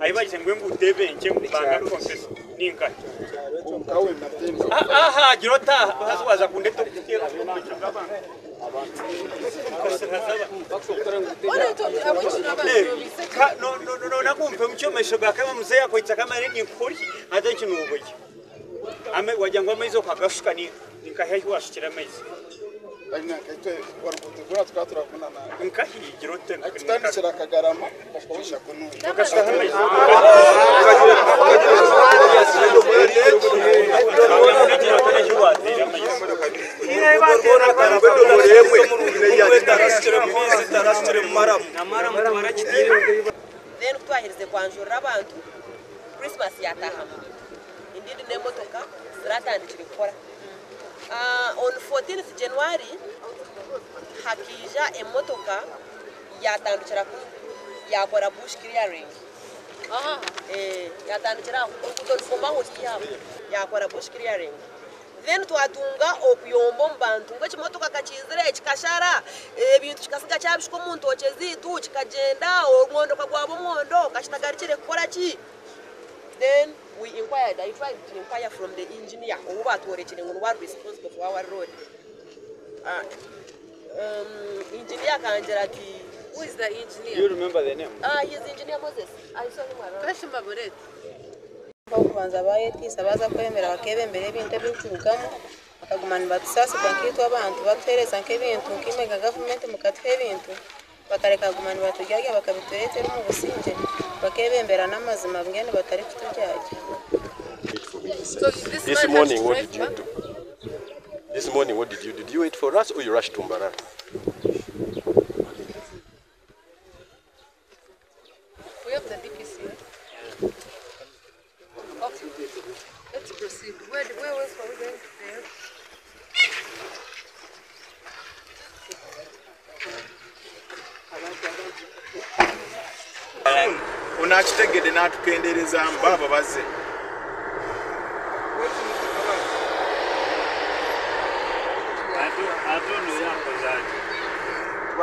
Ahi bagize ngu enguuto ebe nkye ngu banga compensate ninkahi? Aha gira ota haza waza kundeta okuteera omu maisho g'abantu. Nonakumpa emukye omu maisho ga kama muzeeyi akwaitse akamare ninkukorki haza eki noburya. Wagira ngu amaizi okagashuka ninkahi ahi washukire amaizi? Nkahi gira ota okashukaho amaizi? Then kutwaherize kwanjurira abantu, Christmas yatahamu. Endindi n'emotoka ziratandikire kukora. On 14th January hakaija emotoka yatandikira ku yakora bush clearing. Yatandikira aho oruguuto rukoma aho haihi aho yakora bush clearing. Then twatunga okuyomba omu bantu ngu ekimotoka kakiizire kikashara ebintu kikasiga kyabishuka omu ntookye zaitu kikagyenda omwondoka gwaba omwondo kakitagarukire kukora ki? Then we inquired, I tried to inquire from the engineer ou batworekire ngu niwe ari responsible for our road. Engineer akangira ati Who is the engineer? Do you remember the name? He is engineer Moses. I saw him around. Kashima Buret. Okubanza bayetiisa baza kwemera bakebembera ebintu ebirikurugamu bakaguma nibatusaasibwa nkaitwe abantu batuheereza nk'ebintu nkaimwe nka gavumenti mukatuha ebintu bakareka kuguma nibaturyarya bakabitureetera omu busingye bakebembera n'amazima mbwenu batarikuturyarya. So this, This man morning, has to what drive did you back? do? This morning, what did you do? Did you wait for us or you rushed to Mbarara? We have the DPC. Okay. Let's proceed. Where else were we going there? Ono akitegedde n'atukendeerezaamu baaba bazze.